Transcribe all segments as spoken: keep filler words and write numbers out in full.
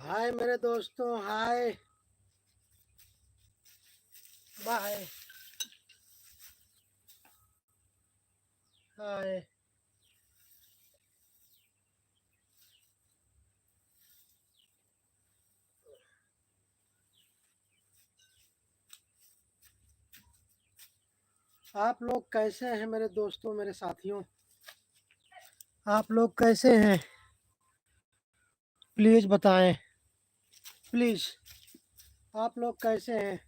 हाय मेरे दोस्तों, हाय, बाय, हाय। आप लोग कैसे हैं मेरे दोस्तों, मेरे साथियों? आप लोग कैसे हैं? प्लीज बताएं, प्लीज, आप लोग कैसे हैं?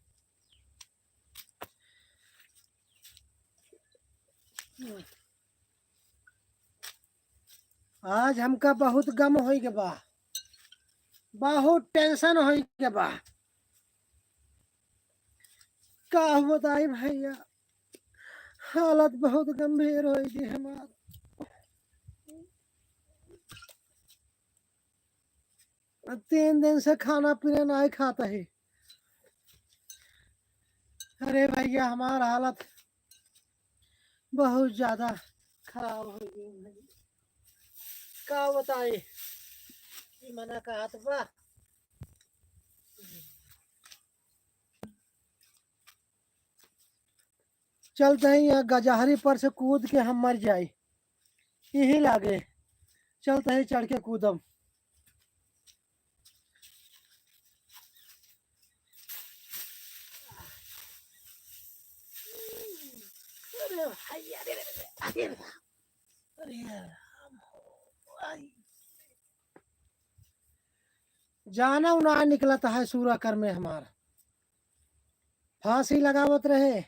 आज हमका बहुत गम होइ गे बा, बहुत टेंशन होइ गे बा। का बताई भैया, हालत बहुत गंभीर होइ गे हमार। तीन दिन से खाना पीना नाहीं खात ही। अरे भैया, हमार हालत बहुत ज्यादा खराब होइ गई भैया, का बताई, ई मना कहत बा। चलत ही यहाँ गजहरी पर से कूद के हम मर जाई, यही लागे। चलत ही चढ़ के कूदम। अरे भाई, अरे, अरे, अरे, अरे राम हो, भाई। जाना उना निकलत है सूरा कर में हमार। फांसी लगावत रहे,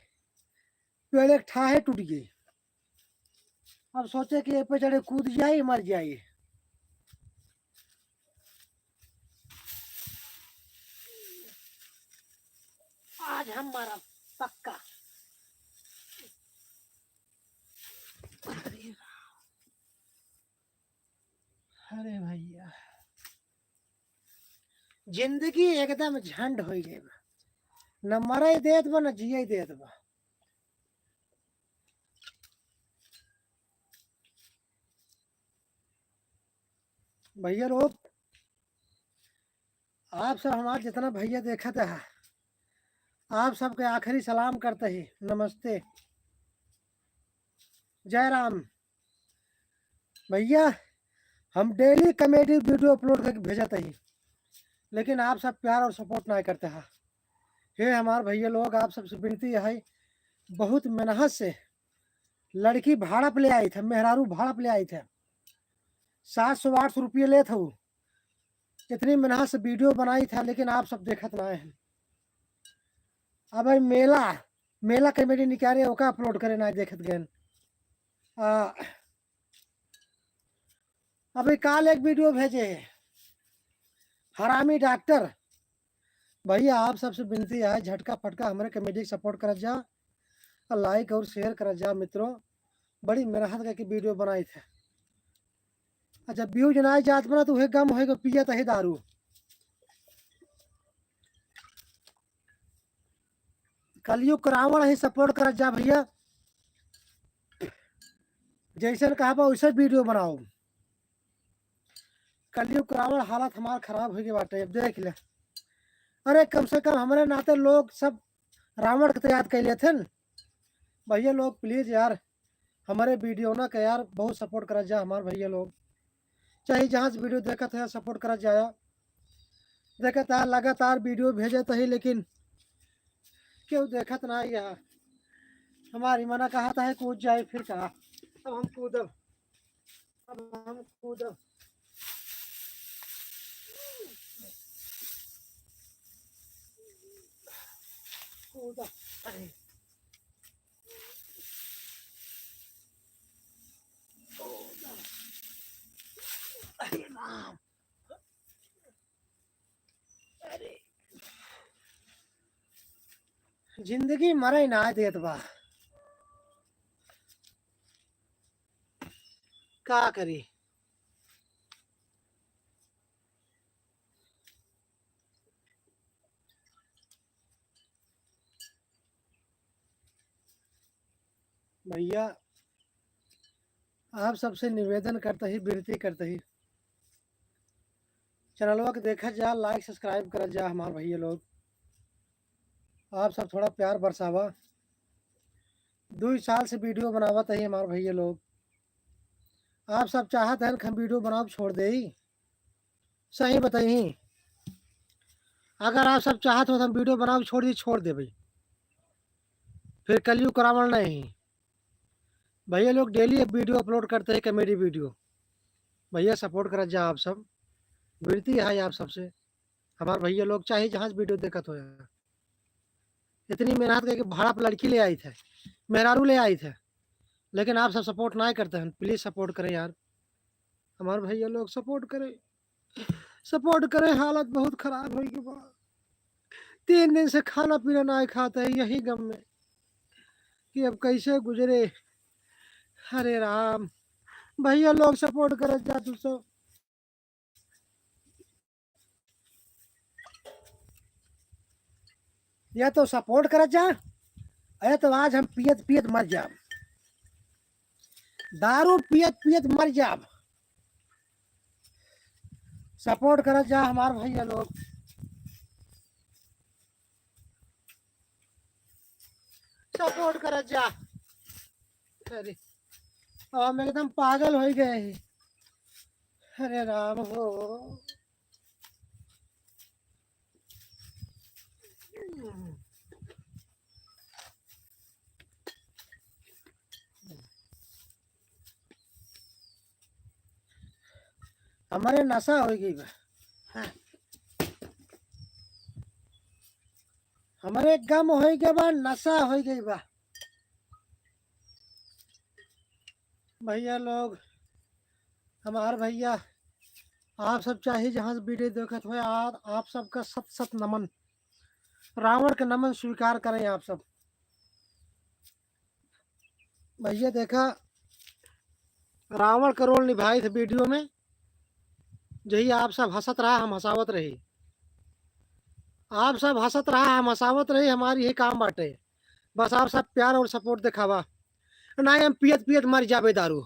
पेड़ एक ठाहे टूट गई। अब सोचे कि ये पे चढ़े कूद जाई, मर जाई। आज हम मरब पक्का। अरे राम। अरे भैया, जिंदगी एकदम झंड होइ गई बा, न मरई देत बा, न जियई देत बा। भैया लोग, आप सब हमार जितना भैया देखत है, आप सबके आखिरी सलाम करत ही, नमस्ते, जय राम। भैया, हम डेली कॉमेडी वीडियो अपलोड करके भेजत ही, लेकिन आप सब प्यार और सपोर्ट नाहीं करत है। हे हमार भैया लोग, आप सबसे विनती है, बहुत मेहनत से लड़की भाड़ा पे ले आई थे, मेहरारू भाड़ा पे ले आई थे, सात सौ आठ सौ रुपये लेत हऊ, इतनी मेहनत से वीडियो बनाई था, लेकिन आप सब देखत ना है। अब भाई मेला, मेला कॉमेडी निकाले, ओका अपलोड करे ना देखत गए। आ, अभी काल एक वीडियो भेजे है, हरामी डॉक्टर। भैया, आप सबसे विनती है, झटका फटका हमरे कॉमेडी के सपोर्ट करत जा, और लाइक और शेयर करत जा मित्रों। बड़ी मेहनत करके वीडियो बनाई थे। अच्छा, व्यूज ना जात बना तो उहे गम होएगा, पियत ही दारू। कलयुग रावण ही सपोर्ट करत जा भैया, जैसन कहबा वैसे वीडियो बनाओ। कलयुग रावण हालत हमार खराब होइ गई बाटे, अब देख ले। अरे, कम से कम हमरे नाते लोग सब रावण के तो याद कर लेथिन। भैया लोग, प्लीज यार, हमरे वीडियो ना के यार बहुत सपोर्ट करत जा हमार भैया लोग। चाहे जहाँ से वीडियो देखत है, सपोर्ट करत जाया। देखत है, लगातार वीडियो भेजत ही, लेकिन केहू देखत ना है यहाँ। हमारी मना कहत है कूद जाए, फिर कहा, अब हम कूदब, अब हम कूदब, कूदब। अरे, कूदब। अरे राम। अरे, जिंदगी मरे ना देत बा, का करी? भैया, आप सबसे निवेदन करत ही, विनती करत ही, चैनलवा के देखत जा, like subscribe करत जा हमार भैया लोग। आप सब थोड़ा प्यार बरसावा। दुई साल से वीडियो बनावत है हमार भैया लोग। आप सब चाहत हैं कि हम वीडियो बनावब छोड़ देई? सही बताई, अगर आप सब चाहत हो तो हम वीडियो बनावब छोड़ दी, छोड़ देबे। फिर कलयुग रावण नहीं। भैया लोग डेली एक वीडियो अपलोड करते हैं, कॉमेडी वीडियो। भैया सपोर्ट करत जा आप सब, विनती है आप सबसे। हमार भैया लोग चाहे जहाँ से वीडियो देखत हो यार, इतनी मेहनत करके भाड़ा पर लड़की ले आई थे, मेहरारू ले आई थे, लेकिन आप सब सपोर्ट ना करते हैं। प्लीज सपोर्ट करें यार, हमार भैया लोग सपोर्ट करें, सपोर्ट करें। हालत बहुत खराब हो गई बा, तीन दिन से खाना पीना ना खाते हैं यही गम में कि अब कैसे गुजरे। हरे राम, भैया लोग सपोर्ट करत जा तू सब। या तो सपोर्ट करत जा, या तो आज हम पियत पियत मर जाब, दारू पियत पियत मर जाब। सपोर्ट करत जा हमार भैया लोग, सपोर्ट करत जा। अरे, अब हम एकदम पागल हो गए हैं। अरे राम हो। हमरे नशा हो गई बा। हाँ। हमरे गम हो गया बा, नशा हो गई बा। भैया लोग, हमार भैया, आप सब चाहे जहाँ से वीडियो देखत हो, आप, आप सबका शत शत नमन, रावण के नमन स्वीकार करें आप सब। भैया देखा, रावण का रोल निभाई थे वीडियो में, जही आप सब हंसत रहा, हम हंसावत रही, आप सब हंसत रहा, हम हंसावत रही, हमारी यही काम बाटे। बस आप सब प्यार और सपोर्ट दिखावा, ना हम पियत पियत मर जाबे दारू,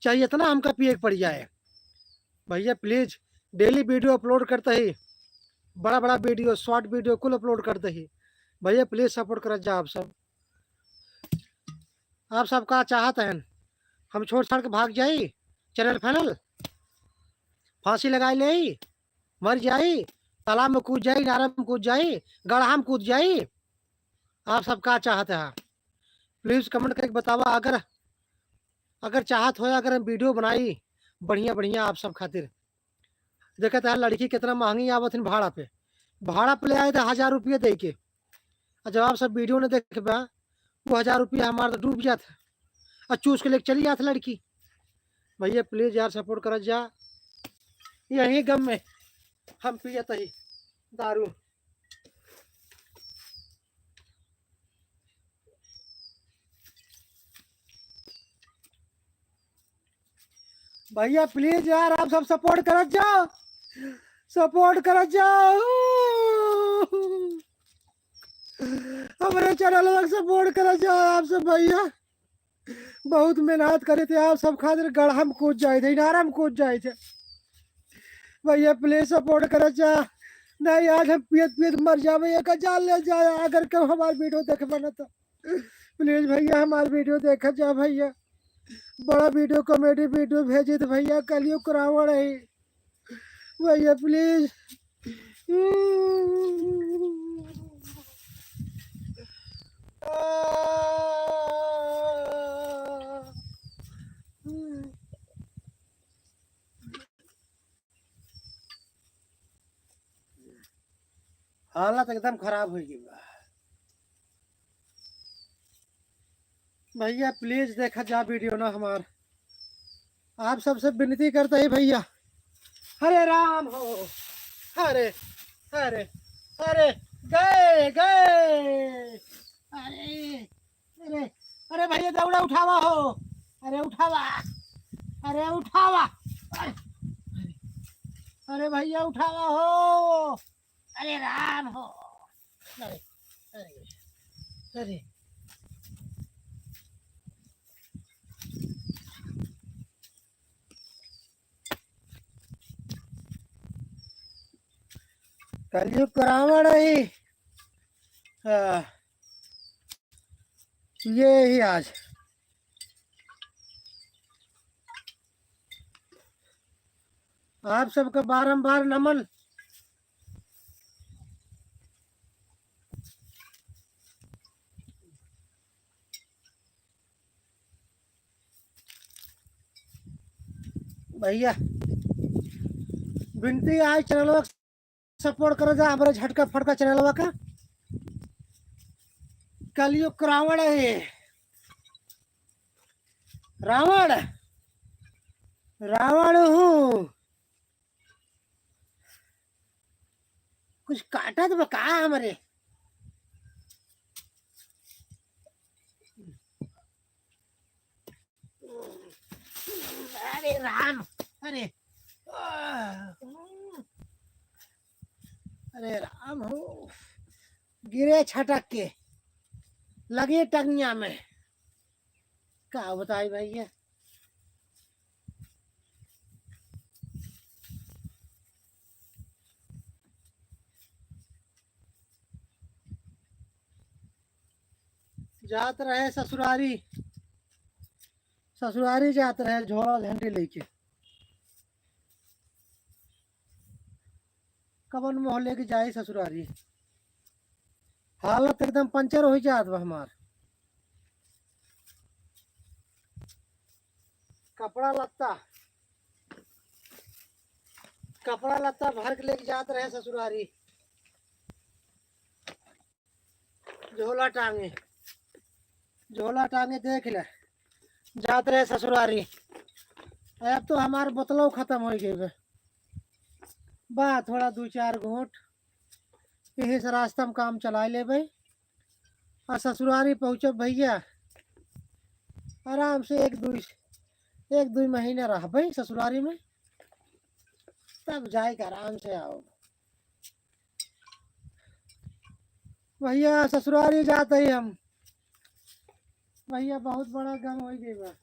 चाहे इतना हमका पिए के पड़ जाए। भैया प्लीज डेली वीडियो अपलोड करते ही, बड़ा बड़ा वीडियो, शॉर्ट वीडियो कुल अपलोड करते ही। भैया प्लीज सपोर्ट करत जा आप सब। आप सब का चाहत हैं, हम छोड़ छाड़ के भाग जाई, चैनल फैनल फांसी लगाई ले, मर जाई, तालाब में कूद जाई, नारा में कूद जाई, गढ़ा में कूद जाई? आप सब का चाहत हैं? प्लीज कमेंट करके बतावा। अगर, अगर चाहत हो, अगर हम वीडियो बनाई बढ़िया बढ़िया आप सब खातिर। देखत है लड़की कितना महंगी आवत है भाड़ा पे, भाड़ा पे ले आए थे हजार रुपये दे के, और जब आप सब वीडियो ने देखबा, वो हजार रुपया हमार तो डूब जात है, और चूस के लेके चली जात है लड़की। भैया प्लीज यार सपोर्ट करत जा, यही गम में हम पियत ही दारू। भैया प्लीज यार आप सब सपोर्ट करत जाओ, सपोर्ट करत जाओ, हमरे चैनल सपोर्ट करत जाओ आप सब भैया। बहुत मेहनत करे थे आप सब खातिर, गढ़ा में कूद जाए थे, इनारा में कूद जाए थे। भैया प्लीज सपोर्ट करत जा, नहीं आज हम पियत पियत मर जाबे, एक हजार ले जाए अगर केहू हमार वीडियो देखबे न तो। प्लीज भैया हमार वीडियो देखत जा भैया, बड़ा वीडियो कॉमेडी वीडियो भेजी थे भैया, कलयुग रावण है भैया प्लीज। हालत एकदम खराब हो गई बा। भैया प्लीज देखा जा वीडियो ना हमार, आप सबसे विनती करते ही भैया। हरे राम हो, हरे, हरे, हरे, गए, गए। अरे, अरे, अरे भैया दौड़ा उठावा हो, अरे उठावा, अरे उठावा, अरे, अरे भैया उठावा हो, अरे राम हो, अरे, अरे, अरे। कलयुग रावण ही। हाँ, ये ही आज। आप सबका बारंबार नमन। भैया, विनती है, चैनलवा सपोर्ट करा जा, हमरे झटका फटका चैनलवा का। कलयुग रावण है, रावण, रावण हूँ। कुछ काटत बा का हमरे? अरे राम, अरे, अरे राम हो, गिरे छटक के, लगे टंगिया में। का बताई भैया? जात रहे ससुरारी, ससुरारी जात रहे झोला झंडी लेके। कवन मोह लेके जाई ससुरारी? हालत एकदम पंचर होइ जात बा हमार। कपड़ा लत्ता, कपड़ा लत्ता भर के लेके जात रहे ससुरारी। झोला टांगे, झोला टांगे देख ले, जात रहे ससुरारी। अब तो हमार बोतलो खत्म होइ गई बा। बा थोड़ा दू चार घूंट, यही से रास्ता में काम चलाए लेबे। आ ससुरारी पहुँचब भैया, आराम से एक दुई, एक दुई महीना रहबे ससुरारी में, तब जाए के आराम से आओ। भैया ससुरारी जात ही हम। भैया बहुत बड़ा गम होइ गई बा।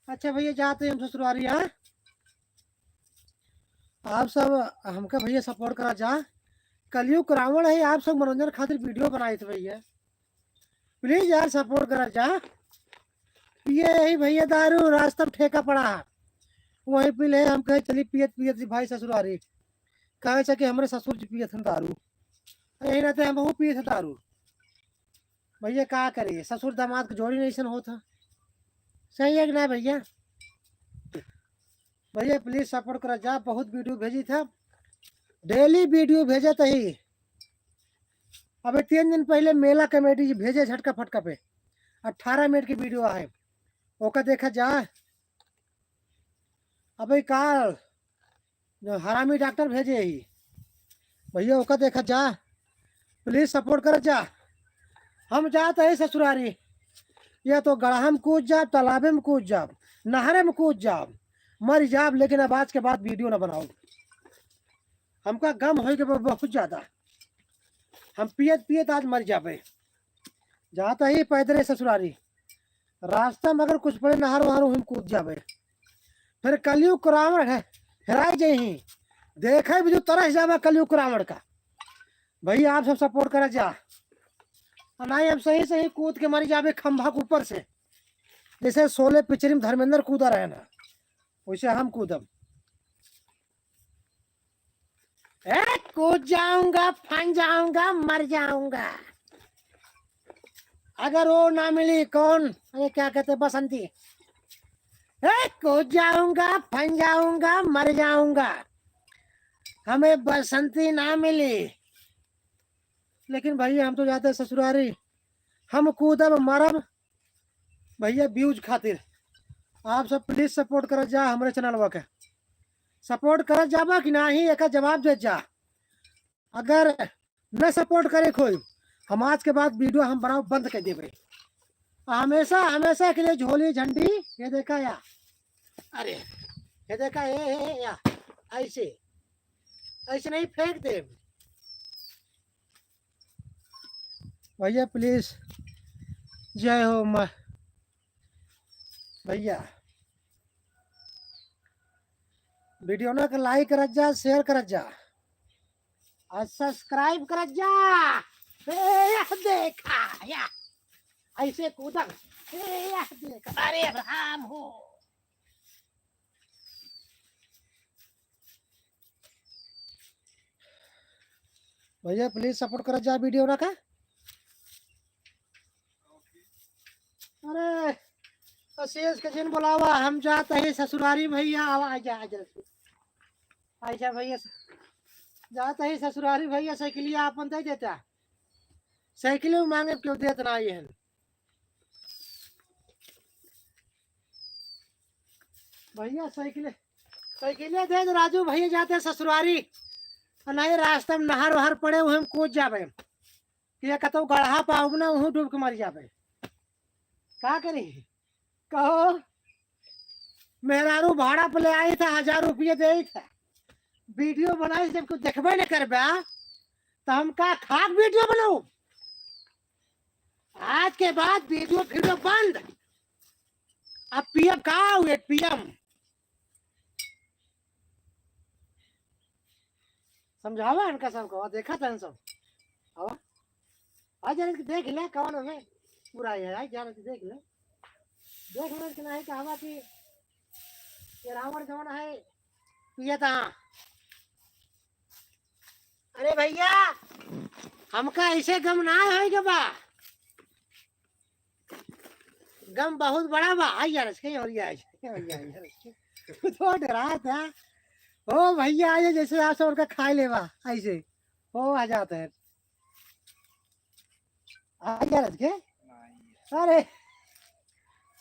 अच्छा भैया जात ही हम ससुरारी, हाँ? आप सब हमका भैया सपोर्ट करा जा। कलयुग रावण है, आप सब मनोरंजन खातिर वीडियो बनाइत भैया। प्लीज यार सपोर्ट करा जा। पिए ही भैया दारू, रास्ता में ठेका पड़ा है, वहीं पी ले। हम कहे चली पियत पियत जी भाई ससुरारी, कहे से कि हमरे ससुर जी पियत हैं दारू, यही रहते हम बहू पियत हैं दारू। भैया का करिए, ससुर दामाद के जोड़ी नहीं सन होत है। सही है कि ना भैया? भैया प्लीज सपोर्ट करा जा, बहुत वीडियो भेजी था, डेली वीडियो भेजत ही। अबे तीन दिन पहले मेला कॉमेडी जी भेजे झटका फटका पे, अठारह मिनट की वीडियो आए, ओका देखा जा। अबे काल जो हरामी डॉक्टर भेजे ही भैया, ओका देखा जा, प्लीज सपोर्ट कर जा। हम जात ही ससुरारी, या तो गड़हा में कूद जाब, तालाबे में कूद जाब, नहरे में कूद जाब, मर जाब, लेकिन अब आज के बाद वीडियो ना बनाओ। हमका गम होइ के बा बहुत ज्यादा, हम पियत पियत आज मर जाबे। जात ही पैदरे ससुरारी, रास्ता में अगर कुछ पड़े नहर वहर, वहीं कूद जाबे। फिर कलयुग रावण है, हेराई जइही, देखे भी जो तरस जाबा कलयुग रावण का। भैया आप सब सपोर्ट करा जा, और नहीं हम सही सही कूद के मरी जाबे खंभा के ऊपर से, जैसे शोले पिक्चर में धर्मेंद्र कूदा रहे ना, वैसे हम कूदब। ए, कूद जाऊंगा, फन जाऊंगा, मर जाऊंगा। अगर वो ना मिली, कौन, अरे क्या कहते, बसंती। ए, कूद जाऊंगा, फन जाऊंगा, मर जाऊंगा, हमें बसंती ना मिली। लेकिन भैया, हम तो जाते ससुरारी, हम कूदब, मरब, भैया व्यूज खातिर। आप सब प्लीज सपोर्ट करत जा हमरे चैनलवा के। सपोर्ट करत जाबा कि नाही, एका जवाब देत जा। अगर न सपोर्ट करे कोई, हम आज के बाद वीडियो हम बनाओ बंद कर देबे। हमेशा, हमेशा के लिए झोली झंडी, ये देखा या, अरे, ये देखा, ये, ये, ये, या, ऐसे, ऐसे नहीं फेंक दे। भैया प्लीज, जय हो माँ। भैया वीडियो ना के लाइक करत जा, शेयर करत जा। और subscribe करत जा। ए, यह देखा, या, ऐसे कूदन। ए, यह देखा, अरे राम हो। भैया, please support करत जा video ना का। अरे, अशेष के जिन बुलावा, हम जात ही ससुरारी भैया, आवा, आजा, आजा। आजा भैया, जात ही ससुरारी भैया, साइकिलिया आपन दे देता। साइकिल मांगे क्यों देत ना आई है। भैया साइकिल, साइकिल दे दे राजू भैया, जाते ससुरारी। और नहीं रास्ते में नहर वहर पड़े, वहीं में कूद जाबे। कि ये कतौ गड़हा पाउब ना, वहीं डूब के मर जाबे। का करी? कहो, मेहरारू भाड़ा पे ले आई था, हजार रुपये दे था। video बनाई, जब कुछ देखबे न करबे, तो हम का खाक video बनाऊ? आज के बाद video फिर बंद। अब पीएम का हुए, पीएम? समझावा इनका सबको, देखा था सब। आवा। आ जरा देख ले, कौन हमें बुराई है, आ जरा देख ले। देख ले कि नहीं, कहा कि ये रावण जौन है, पिए था। अरे भैया, हमका ऐसे गम ना होई के बा। गम बहुत बड़ा बा। आई यार, इसके और ये आई, और ये आई यार, इसके। तो डरा था। ओ भैया, आइए, जैसे आप सब उनका खा लेवा, ऐसे। ओ, आ जाते हैं। आ गया रज के? नहीं। अरे,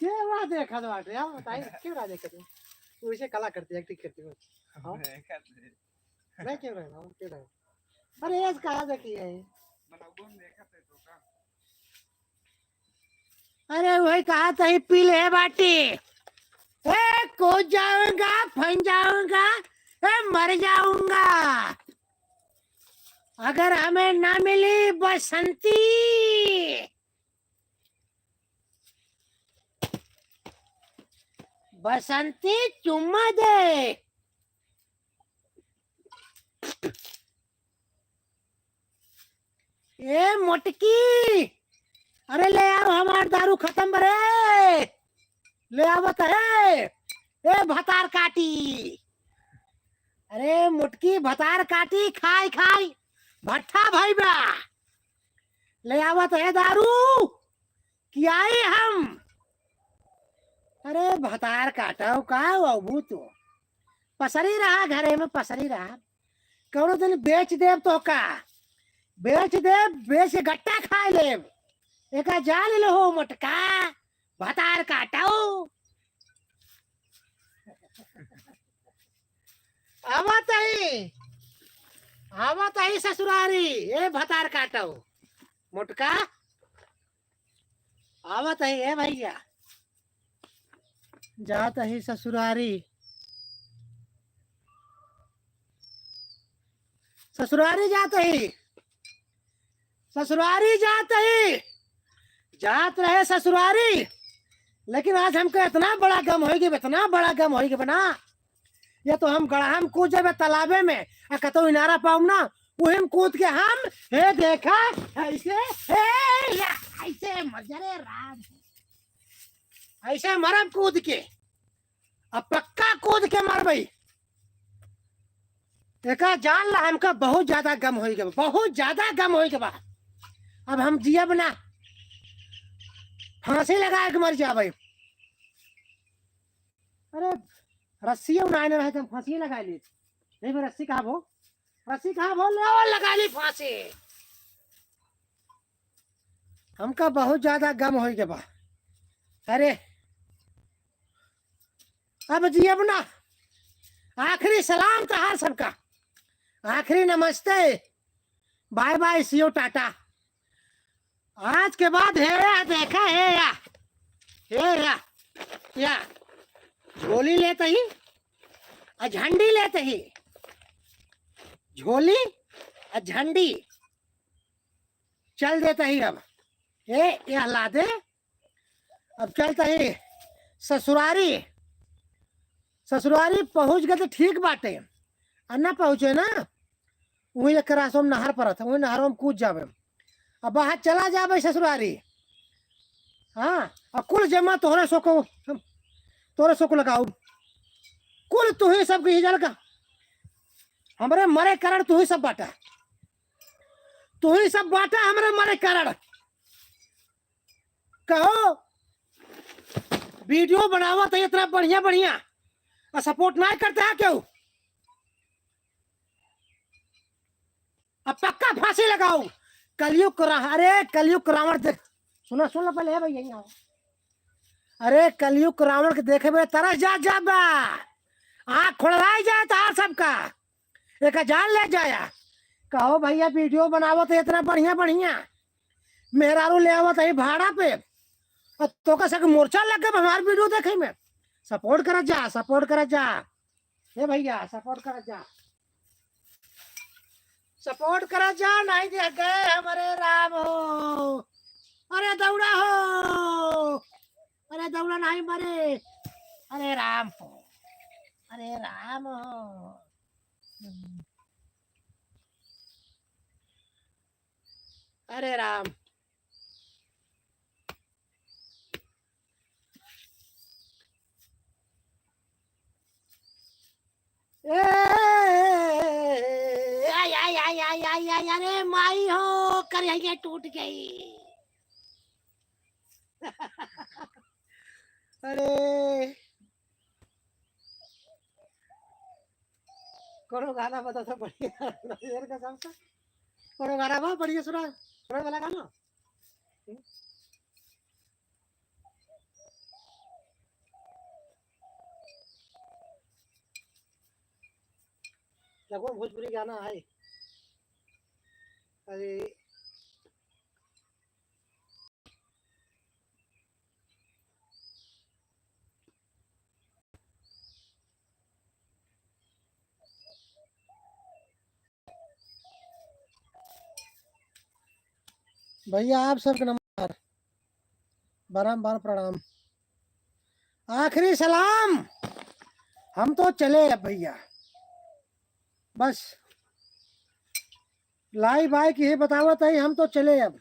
के रहा देखा तो बाटे, आप बताइए, के रहा देखा तू? तू इसे कला करती है, एक्टिंग करती हो। हाँ? देखा थे। मैं क्यों रहा हूँ, क्यों रहा? अरे, ये कहाँ देखी है? मतलब, वो देखा थे तो का? अरे, वही कहा तही पी ले बाटी। ए, कूद जाऊंगा, फन जाऊंगा, ए, मर जाऊंगा। अगर हमें ना मिली बसंती, बसंती चुम्मा दे। ए मोटकी, अरे ले आओ, हमार दारू खतम बरे। ले आवत है। ए भतार काटी, अरे मोटकी भतार काटी, खाई खाई भट्ठा भई बा। ले आवत है दारू, कि आई हम। अरे भतार काटउ का अबू तू? पसरी रहा घरे में, पसरी रहा। कौनो दिन बेच देब तो का? बेच देब, बेच के गट्टा खाए लेब। एका जान लो हो मोटका, भतार काटउ। आवत ही, आवत ही ससुरारी, ए भतार काटउ। मोटका, आवत ही, ए भैया। जात ही ससुरारी। ससुरारी जात ही। ससुरारी जात ही। जात रहे ससुरारी। लेकिन आज हमका इतना बड़ा गम होई गवा, इतना बड़ा गम होई गवा ना। या तो हम गड़हा में कूद जाबे तालाबे में, आ कतौ इनारा पाउब ना, उही में कूद के हम, हे देखा, ऐसे, हे या, ऐसे मर जा रे राम। ऐसे मरब कूद के, अब पक्का कूद के मरबई। एका जान ला, हमका बहुत ज्यादा गम होई गवा, बहुत ज्यादा गम होई गवा। अब हम जियब ना, फांसी लगाए के मर जाबे। अरे, रस्सी ना आने रहे तो हम फांसी लगा ली। नहीं बे, रस्सी कहाँ भो? रस्सी कहाँ भो? ले आओ, लगा ली फांसी। हमका बहुत ज्यादा गम होई गवा। अरे, अब जियब ना, आखिरी सलाम तहार सबका, आखिरी नमस्ते, bye bye, see you, टाटा। आज के बाद हे या देखा, हे या, हे या, या, झोली लेत ही, आ झंडी लेत ही, झोली, आ झंडी, चल देत ही अब। ए, या लादे, अब चलत ही ससुरारी। ससुरारी पहुँच गए तो ठीक बाटे, आ ना पहुँचे ना, वहीं ले करासो में नहर परत है, वहीं नहरों में कूद जाबे। अब बाहर चला जाबे ससुरारी। हाँ, अब कुल जमा तोहरे सोको, तोहरे सोको लगाऊ। कुल तू ही सब की जल का। हमरे मरे कारण तू ही सब बाटा। तू ही सब बाटा हमरे मरे कारण। कहो, वीडियो बनावत है इतना बढ़िया बढ़िया, और सपोर्ट नहीं करते हैं क्यों? अब पक्का फांसी लगाओ। कलयुग को रा-, अरे कलयुग को रावण देख, सुना, सुन लो पहले, है भाई, यहीं आओ। अरे कलयुग को रावण के देखे में तरस जा, जा बा। आँख खोलवाई जाए तो आप सबका। एक जान ले जाया। कहो भैया, वीडियो बनावत है इतना बढ़िया बढ़िया, मेहरारू ले आवत है भाड़ा पे, और तोका सब मोर्चा लग गए हमार वीडियो देखे में। सपोर्ट करा जा, सपोर्ट करा जा। हे भैया, सपोर्ट करा जा, सपोर्ट करा जा, नहीं दे गए हमारे राम हो। अरे दौड़ा हो, अरे दौड़ा नहीं मरे। अरे राम हो, अरे राम हो। अरे राम। ए, आय, आय, आय, अरे माई हो, करिया टूट गई। अरे, कोनो गाना बता तो बढ़िया, शेर का सबसे कोनो गाना बा बढ़िया सुना, सुनाए वाला गाना। लगभग भोजपुरी गाना है। अरे, भैया, आप सबके नमस्कार, बारंबार प्रणाम, आखिरी सलाम। हम तो चले अब भैया, बस लाई बाई की ही बतावत है, हम तो चले अब।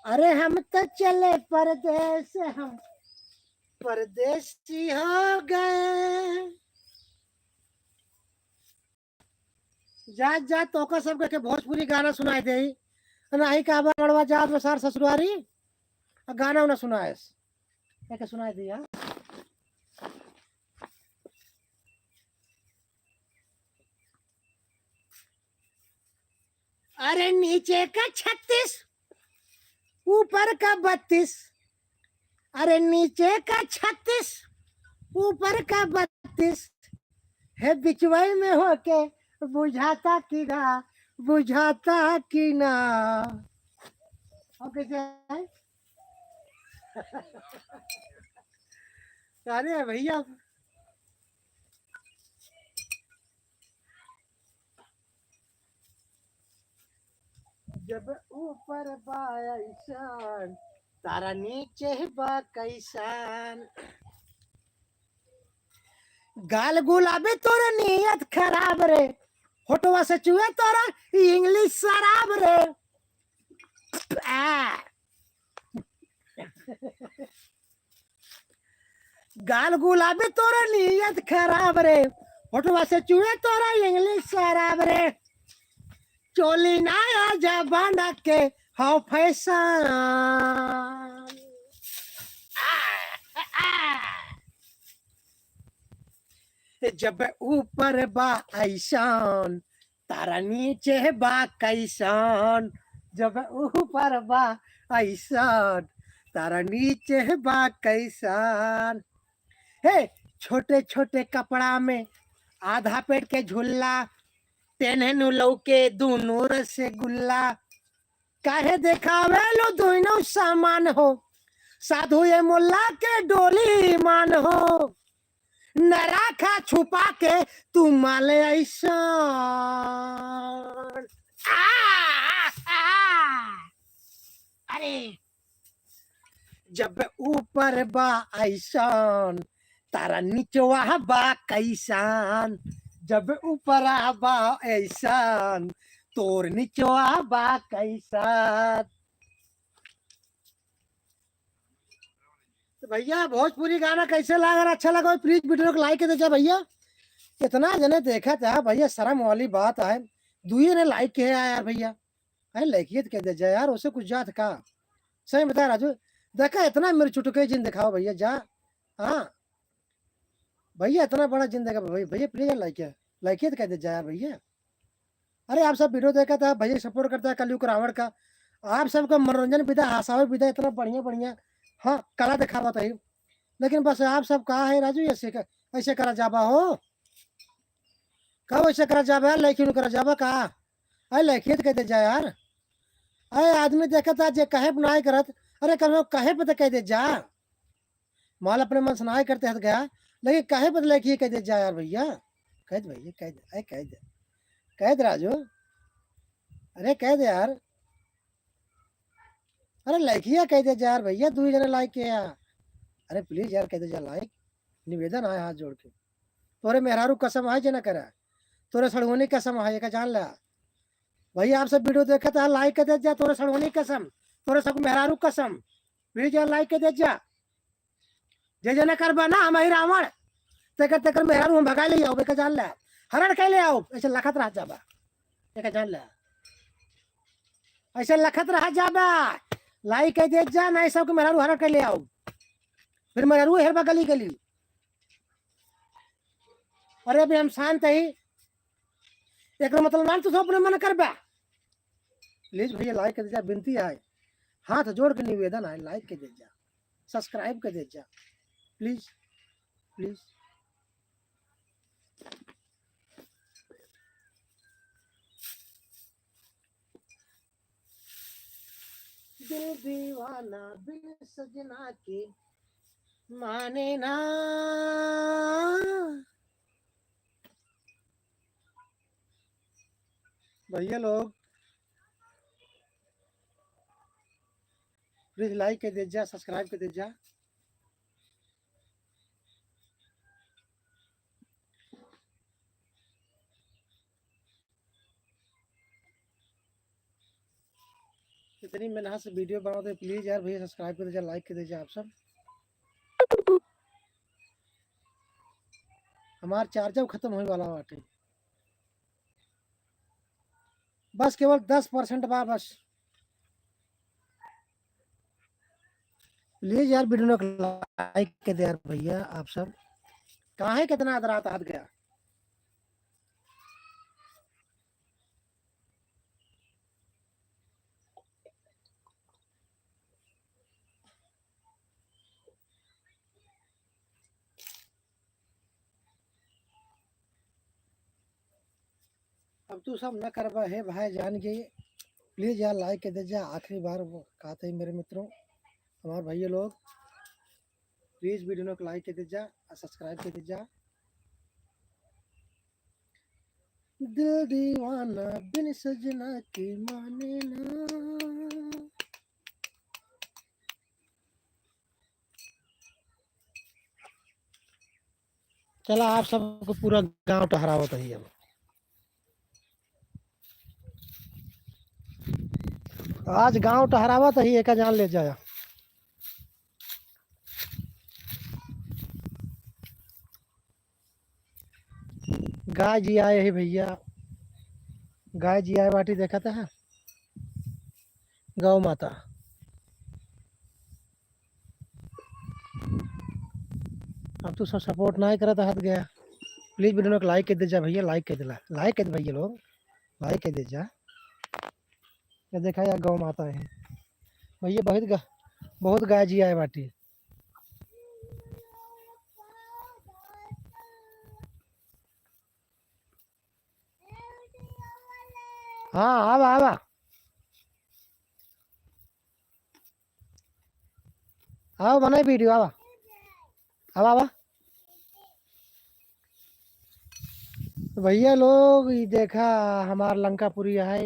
अरे हम तो चले परदेस, हम परदेसी हो गए। जात जात तोका सबके भोजपुरी गाना सुनाई देई। नाही का बा मड़वा जात में सार ससुरारी, आ गाना उना सुनाएस। एके सुनाई दिया। अरे नीचे का छत्तीस, ऊपर का बत्तीस, अरे नीचे का छत्तीस, ऊपर का बत्तीस, है बिचवाई में होके बुझाता कि ना, बुझाता कि ना। अब कैसे है? अरे भैया, जब ऊपर बा अइसन, तारा नीचे बा कैसन। गाल गुलाबी तोरा नियत खराब रे, होठवा से चुए तोरा इंग्लिश शराब रे। आ। गाल गुलाबी तोरा नियत खराब रे, होठवा से चुए तोरा इंग्लिश शराब रे। चोली नया जमाना के हौ फैशन। आ, आ, आ। जब ऊपर बा अइसन, तारा नीचे बा कैसन। जब ऊपर बा अइसन, तारा नीचे बा कैसन। हे, छोटे छोटे कपड़ा में आधा पेट के झुल्ला, तेन्हे नु लौके दुनो रसगुल्ला। काहे देखावे लो दुनो सामान हो, साधु ये मोल्ला के डोली ईमान हो। न राखा छुपा के तू माले अइसन। आ, आ, आ। अरे, जब ऊपर बा अइसन, तारा निचवा बा कैसन। जब ऊपरा बा ऐसन, तोर निचवा बा कैसन। तो भैया, भोजपुरी गाना कैसे लागल? अच्छा लगा हो, please video को like कर दे जा भैया। इतना जने देखा था भैया, शर्म वाली बात है, दुई ने like किया यार भैया। अरे, लइकिए तो कह दे जा यार, उसे कुछ जात का? सही बता राजू, देखा इतना मेरे चुटुके जिन दिखाओ भैया, जा। हाँ भैया, इतना बड़ा जिन देखा भैया, भैया please like, लइकिए तो कह दे जा यार भैया। अरे, आप सब video देखा था, भैया support करता है कलयुग रावण का। आप सबका मनोरंजन विधा, हंसावे विधा, इतना बढ़िया बढ़िया, हाँ, कला दिखावत है। लेकिन बस आप सब कहा है राजू, ऐसे क-, ऐसे करा जाबा हो? कब ऐसे करा जाबा यार? लइकिन करा जाबा का? अरे, लइकिए तो कह दे जा यार। अरे, आदमी देखा था जे कहे पे नाई करत, अरे, कम से कम कहे पे तो कह दे जा। माल अपने मन से नाई करते हत गया, लेकिन कहे पे तो लइकिए कह दे जा यार भैया। कह दे भैया, कह दे, अरे कह दे, कह दे राजू, अरे कह दे यार। अरे लइकिया कह दे जा यार भैया, दुई जने like किया। अरे please यार, कह दे जा like, निवेदन है हाथ जोड़ के। तोरे मेहरारू कसम है जे ना करा, तोरे सड़हुनी कसम है, एका जान ला। भैया आप सब video देखत है, like कर दे जा, तोरे सड़हुनी कसम, तोरे सब मेहरारू कसम, please यार like कर दे जा। जे जे ना करबा ना, हम ही रावण, तेकर तेकर मेहरारू हम भगा ले आओ, एका जान ला, हरण के ले आओ, ऐसे लखत रह जाबा, एका जान ला, ऐसे लखत रह जाबा, like कर दे जा, नहीं सबके मेहरारू हरण के ले आओ, फिर मेहरारू हेरबा गली गली। अरे अभी हम शांत ही, एक मतलब नाम तो सब अपने मन करबा। Please भैया like कर दे जा, विनती है, हाथ जोड़ के निवेदन है, like कर दे जा, subscribe कर दे जा, please, please। दिल दीवाना बिन सजना के माने ना। भैया लोग please like कर दे जा, subscribe कर दे जा। इतनी मेहनत से video बनाओ तो please यार भैया subscribe कर दे जा, like कर दे जा आप सब। हमार charge अब खत्म होए वाला बाटे, बस केवल दस percent बा बस। Please यार video को like कर दे यार भैया आप सब। काहे कितना आदरात हाथ गया। अब तू सब न करबा हे भाई जान के, please यार like कर दे जा, आखिरी बार वो कहते हैं मेरे मित्रों, हमारे भैया लोग, please video को like कर दे जा और subscribe कर दे जा। दिल दीवाना बिन सजना के माने ना। चला, आप सबको पूरा गांव टहरावत ही अब। आज गांव टहरावत ही, एका जान ले जाया। गाय जी आए ही भैया, गाय जी आए बाटी, देखत है गौ माता। अब तू सब support नाहीं करत हाथ गया, please video को like कर दे जा भैया, like कर दे, like कर दे भैया लोग, like कर दे जा। ये देखा यार गौ माता है भैया, बहुत गा-, बहुत गाय जी आए बाटी। हाँ, आवा, आवा। आवा, बनाई video, आवा। आवा, आवा। तो भैया लोग, ये देखा हमार लंकापुरी है।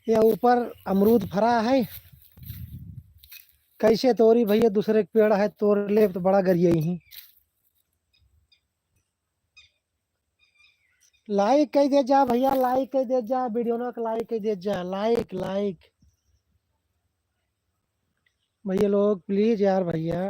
ये ऊपर अमरूद फरा है। कैसे तोरी भैया, दूसरे के पेड़ है, तोड़ ले तो बड़ा गरियाई ही। लाइक कह दे जा भैया, लाइक कह दे जा, वीडियो ना लाइक कह दे जा, लाइक लाइक। भैया लोग प्लीज यार भैया,